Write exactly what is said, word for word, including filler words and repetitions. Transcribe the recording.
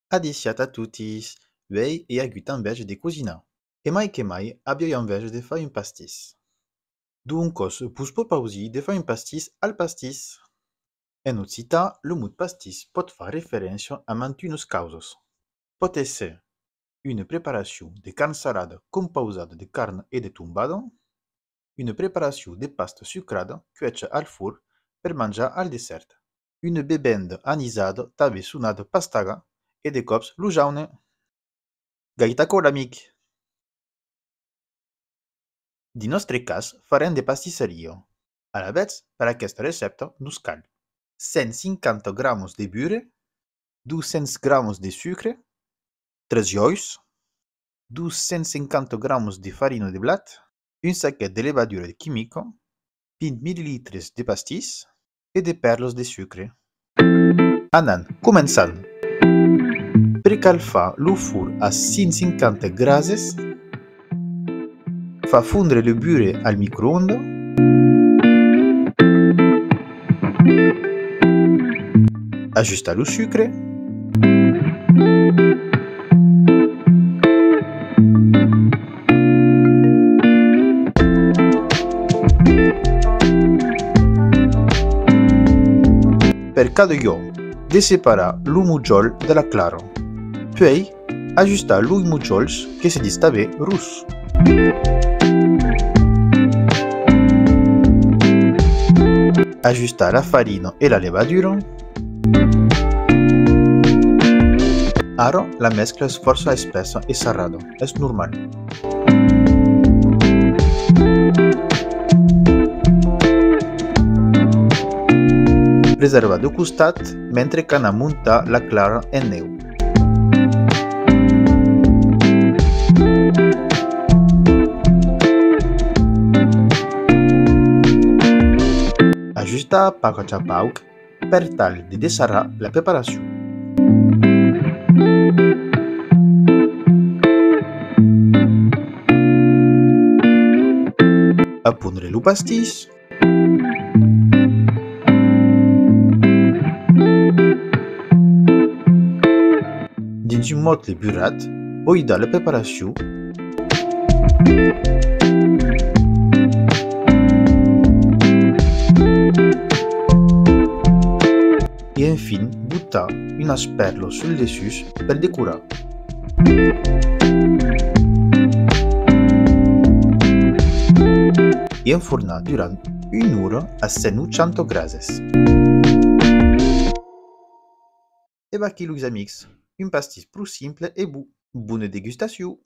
Adissiatz a totis! Uèi ai agut enveja de cosinar. E mai que mai, aviái enveja de far un pastís. Doncas, vos propausi de far un pastís al pastís. En occitan, lo mot pastís pòt far referéncia a mantunas causas. Pòt èsser una preparacion de carn salada compausada de carn e de tombada, una preparacion de pasta sucrada cuècha al forn per manjar al dessèrt, una bevenda anisada tanben sonada pastaga e de còps lo jaune. Gaita aquò, l'amic! Dins nòstre cas, farem de pastissaria. Alavetz, per aquesta recèpta, nos cal cent cinquanta gramas de burre, dos cents gramas de sucre, tres uòus, dos cents cinquanta gramas de farina de blat, un saquet de levadura quimica, vint millilitres de pastís e de pèrlas de sucre. Anam, començam! Precalfar lo forn a cent cinquanta grases. Far fondre lo burre al microonde. Ajustar lo sucre. Per cada uòu, desseparar lo mojòl de la clara. Puèi, ajustar los mojòls que se ditz tanben ros. Ajustar la farina e la levadura. Ara, la mescla es fòrça espessa e sarrada. Es normal. Preservar de costat mentre qu'anam montar la clara en nèu. Ajustar pauc a pauc per tal de desarrar la preparacion. Apondre lo pastís. Dins un mòtle burrat, boidar la preparacion. E enfin, botar unas pèrlas sul dessús per decorar. E enfornar durant una ora a cent ochanta grases. E vaquí, los amics, un pastís pro simple e bon. Bona degustacion!